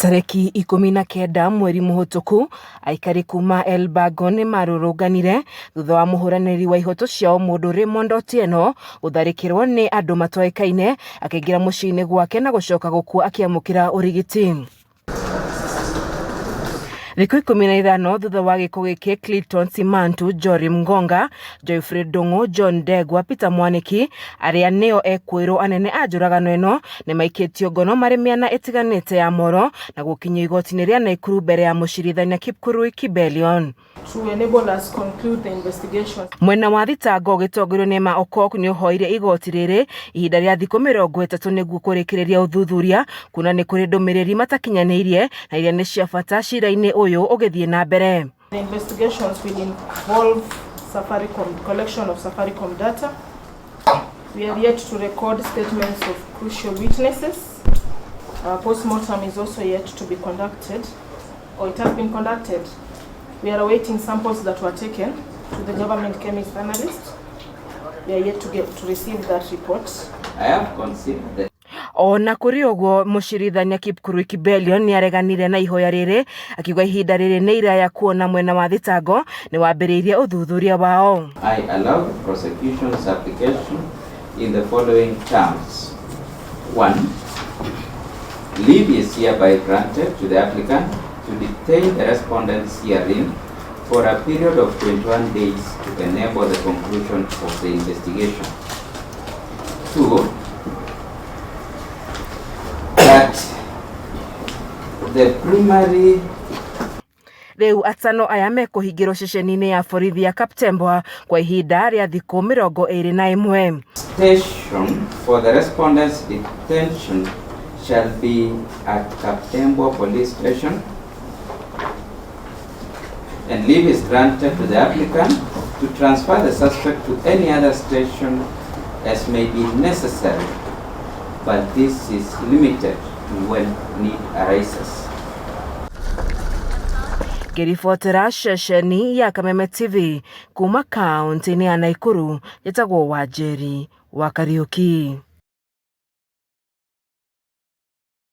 Tarĩki 19 mweri mũhĩtũku, aikari kuma Elburgon nĩmarũrũnganire thutha wa mũhũranĩri wa ihoto cia ũmũndũ Raymond Otieno gũtharĩkĩrwo nĩ andũ matoĩkaine akĩingĩra mũciĩ-inĩ gwake na gũcoka gũkua akĩamũkĩra ũrigiti. Thikũ 15 thutha wa gĩko gĩkĩ, Clinton Simantu, Jorim Ngonga, Geoffrey Ndung'u, John Ndegwa, Peter Mwaniki arĩa nĩo ekũĩrwo anene a njũragano ĩno nĩmaikĩtio ngono marĩ mĩena ĩtiganĩte ya Moro na gũkinyio igoti-inĩ rĩa Naikuru mbere ya mũcirithania Kipkurui Kibelion. To enable us conclude the investigation. Mwena wa thitango ũgĩtongorio nĩ Emma Okok nĩ ũhoire igoti rĩrĩ ihinda rĩa thikũ 30 nĩguo kũrĩkĩrĩria ũthuthuria kuona nĩ kũrĩ ndũmĩrĩri matakinyanĩirie na iria nĩ cia bata cira-inĩ ũyũ ũgĩthiĩ na mbere. The investigations will involve Safaricom, collection of Safaricom data. We are yet to record statements of crucial witnesses. Postmortem is also yet to be conducted, or it has been conducted. We are awaiting samples that were taken to the government chemist analyst. We are yet to get to receive that report. I have considered the Ona kũrĩ ũguo, mũcirithania Kipkurui Kibelion nĩ areganire na ihoya rĩrĩ akiuga ihinda rĩrĩ nĩ iraya kuona mwena wa thitango nĩ wambĩrĩirie ũthuthuria wao. I allow the prosecution's application in the following terms. 1. Leave is hereby granted to the applicant to detain the respondents herein for a period of 21 days to enable the conclusion of the investigation. 2. That the primary Rĩu atano aya mekũhingĩrwo ceceni-inĩ ya borithi ya Kaptembwa kwa ihinda rĩa thikũ 21. Station for the respondents' detention shall be at Kaptembwa Police Station, and leave is granted to the applicant to transfer the suspect to any other station as may be necessary, but this is limited to when need arises. Ngĩribotera ceceni ya Kameme TV kuma kaunti-inĩ ya Naikuru, njĩtagwo Wanjeri wa Kariũki.